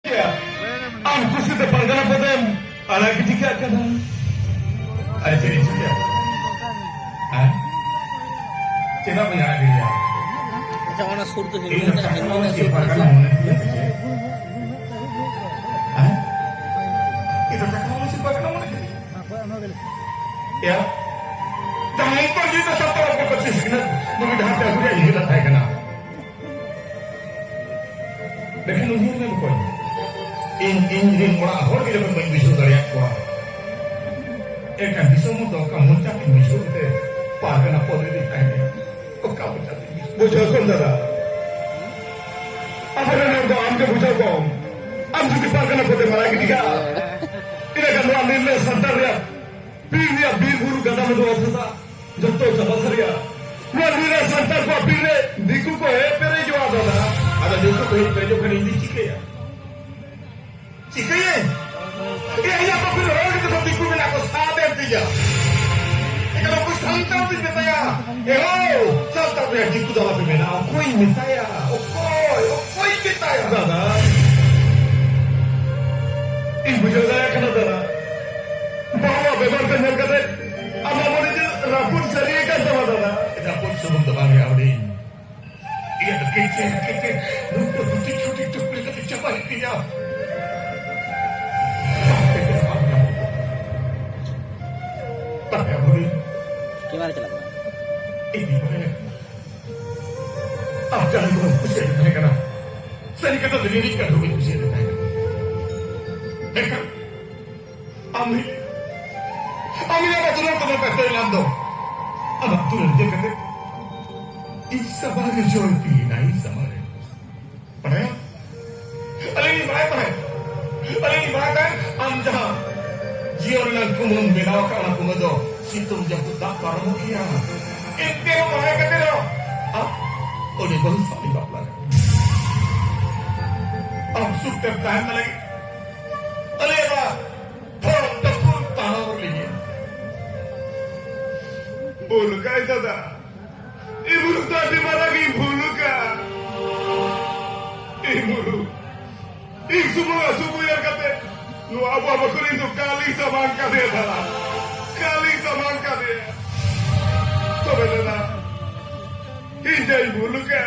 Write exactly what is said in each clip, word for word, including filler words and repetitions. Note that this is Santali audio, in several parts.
ᱟᱢ ᱠᱩᱥᱤᱛᱮ ᱯᱟᱨᱜᱟᱱᱟ ᱯᱚᱫᱮᱢ ᱟᱲᱟᱜ ᱜᱤᱰᱤ ᱠᱟᱜ ᱠᱟᱱᱟ᱾ ᱟᱨ ᱪᱮᱫ ᱤᱧ ᱪᱤᱠᱟᱹᱭᱟ? ᱦᱮᱸ? ᱪᱮᱫᱟᱜ ᱵᱟᱹᱧ ᱟᱲᱟᱜ ᱜᱤᱰᱤᱭᱟ? ᱟᱪᱪᱷᱟ, ᱚᱱᱟ ᱥᱩᱨ ᱫᱚ ᱤᱧ ᱫᱚ ᱴᱟᱠᱟ ᱢᱟᱹᱥᱤ ᱯᱟᱨᱜᱟᱱᱟ ᱢᱚᱱᱮ ᱛᱤᱧᱟᱹ ᱥᱮ ᱪᱮᱫ? ᱦᱮᱸ? ᱤᱧ ᱫᱚ ᱴᱟᱠᱟ ᱢᱟᱹᱥᱤ ᱯᱟᱨᱜᱟᱱᱟ ᱢᱚᱱᱮ ᱛᱤᱧᱟᱹ? ᱭᱟ? ᱡᱟᱦᱟᱸᱭ ᱠᱚ ᱡᱩᱫᱤ ᱥᱟᱱᱛᱟᱲ ᱠᱚ ᱯᱟᱹᱨᱥᱤ ᱥᱤᱠᱷᱱᱟᱹᱛ ᱵᱩᱜᱤ ᱰᱟᱦᱟᱨ ᱛᱮ ᱟᱹᱜᱩ ᱨᱮᱭᱟᱜ ᱩᱭᱦᱟᱹᱨ ᱛᱟᱦᱮᱸ ᱠᱟᱱᱟ, ᱞᱮᱠᱤᱱ ᱩᱭᱦᱟᱹᱨ ᱢᱮ ᱵᱚᱠᱚᱧ, ᱤᱧ, ᱤᱧ ᱨᱮᱱ ᱚᱲᱟᱜ ᱦᱚᱲ ᱜᱮ ᱡᱚᱠᱷᱚᱱ ᱵᱟᱹᱧ ᱵᱩᱡᱷᱟᱹᱣ ᱫᱟᱲᱮᱭᱟᱜ ᱠᱚᱣᱟ, ᱮᱱᱠᱷᱟᱱ ᱫᱤᱥᱚᱢ ᱦᱚᱲ ᱫᱚ ᱚᱠᱟ ᱢᱚᱪᱟ ᱛᱮᱧ ᱵᱩᱡᱷᱟᱹᱣ ᱠᱟᱛᱮ ᱯᱟᱨᱜᱟᱱᱟ ᱯᱚᱫ ᱨᱮᱧ ᱛᱟᱦᱮᱱᱟ? ᱚᱠᱟ ᱢᱚᱪᱟ ᱛᱮᱧ ᱵᱩᱡᱷᱟᱹᱣ? ᱵᱩᱡᱷᱟᱹᱣ ᱠᱚᱢ ᱫᱟᱫᱟ, ᱟᱵᱚᱨᱮᱱ ᱦᱚᱲ ᱫᱚ ᱟᱢ ᱜᱮ ᱵᱩᱡᱷᱟᱹᱣ ᱠᱚᱢ᱾ ᱟᱢ ᱡᱩᱫᱤ ᱯᱟᱨᱜᱟᱱᱟ ᱯᱚᱫ ᱮᱢ ᱟᱲᱟᱜ ᱜᱤᱰᱤ ᱠᱟᱜᱼᱟ, ᱤᱱᱟᱹᱠᱷᱟᱱ ᱱᱚᱣᱟ ᱱᱤᱨᱞᱟᱹ ᱥᱟᱱᱛᱟᱲ ᱨᱮᱭᱟᱜ ᱵᱤᱨ ᱨᱮᱭᱟᱜ ᱵᱤᱨ ᱵᱩᱨᱩ ᱜᱟᱰᱟ ᱢᱩᱰᱩ ᱚᱛ ᱦᱟᱥᱟ ᱡᱚᱛᱚ ᱪᱟᱵᱟ ᱥᱟᱹᱨᱤᱜᱼᱟ᱾ ᱱᱚᱣᱟ ᱵᱤᱨ ᱨᱮ ᱥᱟᱱᱛᱟᱲ ᱠᱚᱣᱟᱜ ᱵᱤᱨ ᱨᱮ ᱫᱤᱠᱩ ᱠᱚ ᱦᱮᱡ ᱯᱮᱨᱮᱡᱚᱜᱼᱟ ᱫᱟᱫᱟ᱾ ᱟᱫᱚ ᱫᱤᱠᱩ ᱠᱚ ᱦᱮᱡ ᱯᱮᱨᱮᱡᱚᱜ ᱠᱷᱟᱱ ᱤᱧ ᱫᱚᱧ ᱪᱤᱠᱟᱹᱭᱟ? ᱪᱤᱠᱟᱹᱭᱟᱹᱧ? ᱮ, ᱤᱧᱟᱹᱜ ᱯᱩᱠᱷᱨᱤ ᱨᱮ ᱨᱚᱲ ᱠᱟᱛᱮ ᱫᱤᱠᱩ ᱢᱮᱱᱟᱜ ᱠᱚ ᱥᱟᱵ ᱮᱱ ᱛᱤᱧᱟ᱾ ᱮᱱᱠᱷᱟᱱ ᱚᱠᱚᱭ ᱥᱟᱱᱛᱟᱲ ᱫᱚᱧ ᱢᱮᱛᱟᱭᱟ? ᱮ ᱦᱳ, ᱥᱟᱱᱛᱟᱲ ᱵᱚᱭᱦᱟ ᱫᱤᱠᱩ ᱫᱚ ᱟᱞᱚᱯᱮ ᱢᱮᱱᱟ᱾ ᱚᱠᱚᱭᱤᱧ ᱢᱮᱛᱟᱭᱟ? ᱚᱠᱚᱭ? ᱚᱠᱚᱭᱤᱧ ᱢᱮᱛᱟᱭᱟ? ᱫᱟᱫᱟ, ᱤᱧ ᱵᱩᱡᱷᱟᱹᱣ ᱫᱟᱲᱮᱭᱟᱜ ᱠᱟᱱᱟ ᱫᱟᱫᱟ᱾ ᱵᱟᱵᱟ ᱵᱮᱵᱟᱨ ᱠᱚ ᱧᱮᱞ ᱠᱟᱛᱮ ᱟᱢᱟᱜ ᱢᱚᱱᱮ ᱡᱤᱣᱤ ᱨᱟᱹᱯᱩᱫ ᱥᱟᱹᱨᱤ ᱟᱠᱟᱱ ᱛᱟᱢᱟ ᱫᱟᱫᱟ᱾ ᱨᱟᱹᱯᱩᱫ ᱥᱩᱢᱩᱝ ᱫᱚ ᱵᱟᱝ ᱦᱩᱭᱩᱜᱼᱟ ᱦᱩᱰᱤᱧ᱾ ᱤᱧᱟᱹᱜ ᱫᱚ ᱠᱮᱪᱮ ᱠᱮᱪᱮ ᱱᱩᱱᱟᱹᱜ ᱦᱩᱰᱤᱧ ᱦᱩᱰᱤᱧ ᱴᱩᱠᱩᱨ ᱠᱟᱛᱮ ᱪᱟᱵᱟ ᱦᱩᱭᱩᱜ ᱛᱤᱧᱟ᱾ ᱛᱟᱦᱮᱸ ᱦᱩᱰᱤᱧ᱾ ᱠᱮᱢᱮᱨᱟ ᱪᱟᱞᱟᱜ ᱠᱟᱱᱟ᱾ ᱤᱧ ᱵᱟᱲᱟᱭᱟ᱾ ᱟᱢ ᱡᱟᱦᱟᱸᱭ ᱠᱚᱢ ᱠᱩᱥᱤᱭᱟᱫᱮ ᱛᱟᱦᱮᱸ ᱠᱟᱱᱟ, ᱥᱟᱹᱨᱤ ᱠᱟᱛᱷᱟ ᱫᱚ ᱱᱤᱨᱤᱡ ᱠᱟᱹᱰᱷᱩᱢ ᱠᱩᱥᱤᱭᱟᱫᱮ ᱛᱟᱦᱮᱸ ᱠᱟᱱᱟ᱾ ᱢᱮᱱᱠᱷᱟᱱ ᱟᱢ ᱦᱤᱞᱤ, ᱟᱢ ᱦᱤᱞᱤ ᱟᱢᱟᱜ ᱫᱩᱞᱟᱹᱲ ᱛᱮ ᱵᱟᱯᱮ ᱛᱚᱭᱞᱟᱱ ᱫᱚ᱾ ᱟᱢᱟᱜ ᱫᱩᱞᱟᱹᱲ ᱧᱮᱞ ᱠᱟᱛᱮ ᱤᱧ ᱥᱟᱢᱟᱝ ᱨᱮ ᱡᱚᱭ ᱛᱤᱭᱮᱱᱟ, ᱤᱧ ᱥᱟᱢᱟᱝ ᱨᱮ᱾ ᱵᱟᱲᱟᱭᱟ? ᱟᱹᱞᱤᱧ ᱞᱤᱧ ᱵᱟᱲᱟᱭ ᱛᱟᱦᱮᱸᱫ, ᱟᱹᱞᱤᱧ ᱞᱤᱧ ᱵᱟᱲᱟᱭ ᱛᱟᱦᱮᱸᱫ, ᱟᱢ ᱡᱟᱦᱟᱸ ᱡᱤᱭᱚᱱ ᱨᱮᱱᱟᱜ ᱠᱩᱢᱟᱹᱢ ᱵᱮᱱᱟᱣ ᱟᱠᱟᱫ, ᱚᱱᱟ ᱠᱩᱢᱟᱹ ᱫᱚ ᱥᱤᱛᱩᱝ ᱡᱟᱹᱯᱩᱫ ᱫᱟᱜ ᱯᱟᱨᱚᱢᱚᱜ ᱜᱮᱭᱟ᱾ ᱮᱱᱛᱮ ᱨᱮᱦᱚᱸ ᱵᱟᱲᱟᱭ ᱠᱟᱛᱮ ᱨᱮᱦᱚᱸ ᱟᱢ ᱩᱱᱤ ᱵᱟᱹᱦᱩ ᱥᱟᱶ ᱤᱧ ᱵᱟᱯᱞᱟ ᱞᱮᱱᱟ᱾ ᱟᱢ ᱥᱩᱠ ᱛᱮᱢ ᱛᱟᱦᱮᱱ ᱞᱟᱹᱜᱤᱫ ᱟᱞᱮ ᱚᱲᱟᱜ ᱫᱷᱚᱨᱚᱢ ᱛᱟᱹᱯᱩᱱ ᱛᱟᱲᱟᱣ ᱞᱤᱧᱟ᱾ ᱵᱚᱞ ᱠᱟᱭ ᱫᱟᱫᱟ, ᱤᱧ ᱢᱩᱨᱩᱠ ᱫᱚ ᱟᱹᱰᱤ ᱢᱟᱨᱟᱝ ᱤᱧ ᱵᱷᱩᱞ ᱟᱠᱟᱫ᱾ ᱤᱧ ᱢᱩᱨᱩᱠ, ᱤᱧ ᱥᱩᱢᱩᱝ ᱟᱥᱩ ᱩᱭᱦᱟᱹᱨ ᱠᱟᱛᱮ ᱱᱚᱣᱟ ᱟᱵᱚ ᱵᱟᱠᱷᱳᱞ ᱤᱧ ᱫᱚ ᱠᱟᱞᱤ ᱥᱟᱢᱟᱝ ᱠᱟᱫᱮᱭᱟ ᱫᱟᱫᱟ, ᱠᱟᱞᱤ ᱥᱟᱢᱟᱝ ᱠᱟᱫᱮᱭᱟ᱾ ᱛᱚᱵᱮ ᱫᱟᱫᱟ, ᱤᱧ ᱡᱟᱧ ᱵᱷᱩᱞ ᱠᱟᱜᱼᱟ,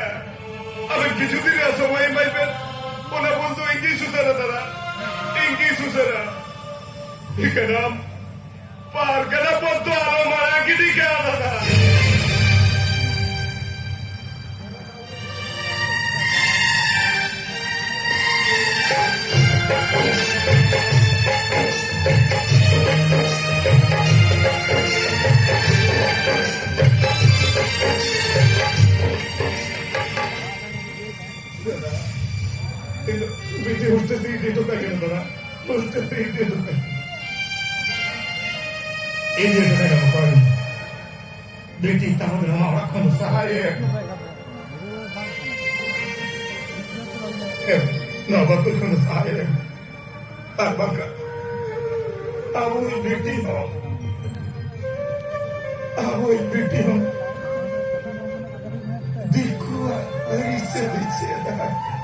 ᱟᱵᱮᱱ ᱠᱤᱪᱷᱩ ᱫᱤᱱ ᱨᱮᱭᱟᱜ ᱥᱚᱢᱚᱭ ᱮᱢᱟᱭ ᱵᱮᱱ, ᱚᱱᱟ ᱵᱷᱩᱞ ᱫᱚ ᱤᱧ ᱜᱤᱧ ᱥᱩᱫᱷᱟᱹᱨᱟ ᱫᱟᱫᱟ, ᱤᱧ ᱜᱤᱧ ᱥᱩᱫᱷᱟᱹᱨᱟ᱾ ᱴᱷᱤᱠᱟᱹᱱᱟᱢ? ᱯᱟᱨᱜᱟᱱᱟ ᱯᱚᱫᱽ ᱫᱚ ᱟᱞᱚᱢ ᱟᱲᱟᱜ ᱜᱤᱰᱤ ᱠᱟᱜᱼᱟ ᱫᱟᱫᱟ᱾ ᱫᱟᱫᱟ, ᱤᱧ ᱫᱚ ᱵᱤᱴᱤ ᱦᱳᱥᱴᱮᱞ ᱛᱮ ᱤᱫᱤ ᱦᱚᱴᱚ ᱠᱟᱭ ᱠᱟᱱᱟ ᱫᱟᱫᱟ, ᱦᱳᱥᱴᱮᱞ ᱛᱮ ᱤᱫᱤ ᱦᱚᱴᱚ ᱠᱟᱭ᱾ ᱤᱫᱤ ᱦᱚᱴᱚ ᱠᱟᱭ ᱠᱟᱱᱟ ᱚᱠᱚᱭ? ᱵᱤᱴᱤ ᱛᱟᱦᱮᱸ ᱱᱚᱣᱟ ᱚᱲᱟᱜ ᱠᱷᱚᱱ ᱫᱚ ᱥᱟᱦᱟᱭᱮ ᱮᱢ᱾ ᱮᱢ, ᱱᱚᱣᱟ ᱵᱟᱠᱷᱳᱞ ᱠᱷᱚᱱ ᱫᱚ ᱥᱟᱦᱟᱭᱮ ᱮᱢ᱾ ᱟᱨ ᱵᱟᱝᱠᱷᱟᱱ ᱟᱵᱚᱭᱤᱡ ᱵᱤᱴᱤ ᱦᱚᱸ, ᱟᱵᱚᱭᱤᱡ ᱵᱤᱴᱤ ᱦᱚᱸ ᱫᱤᱠᱩᱣᱟᱜ ᱟᱹᱨᱤᱪᱟᱹᱞᱤ ᱪᱮᱫ ᱟᱭ᱾